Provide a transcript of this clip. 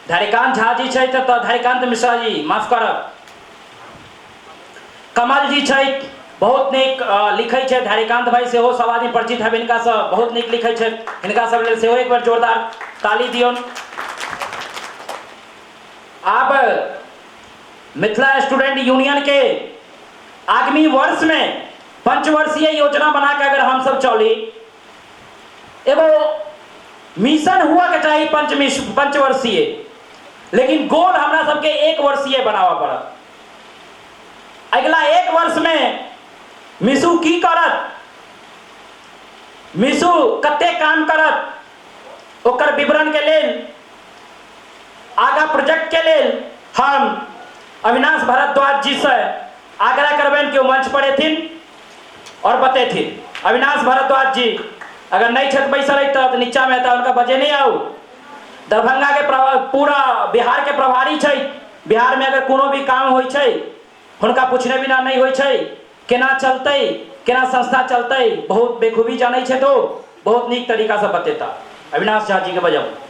धैर्यकांत झा जी छथि तऽ धैर्यकांत मिश्रा जी माफ करब, कमल जी छथि, बहुत नीक लिखै छथि धैर्यकांत भाई, सेहो सब आदमी परिचित हेब हिनकासँ, बहुत नीक लिखै छथि, हिनका सब लेल सेहो एक बेर जोरदार ताली दियौन। आब मिथिला स्टूडेंट यूनियन के आगामी वर्ष में पंचवर्षीय योजना बना के अगर हम सब चली, एगो मिशन हुआ के चाही पंचवर्षीय, लेकिन गोल हमरा सबके 1 वर्षीय बनाबऽ पड़त। अगला 1 वर्ष में मिशू की करत, मिशू कते काम करत, ओकर विवरण के लेल, आगा प्रोजेक्ट के लेल हम अविनाश भारद्वाज जी से आग्रह करबनि कि ओ मंच पर एथिन और बतेथिन। अविनाश भारद्वाज जी अगर नहीं छथि बैसल तऽ नीचा में तऽ उनका बजे नहीं आउ। दरभंगा के पूरा बिहार के प्रभारी छै, बिहार में अगर कोनो भी काम होइ छै हुनका पूछने बिना नहीं होइ छै, केना चलतै केना संस्था चलतै बहुत बेखूबी जानै छै, तो बहुत नीक तरीका से बतेता। अविनाश झा जी के बजाऊ।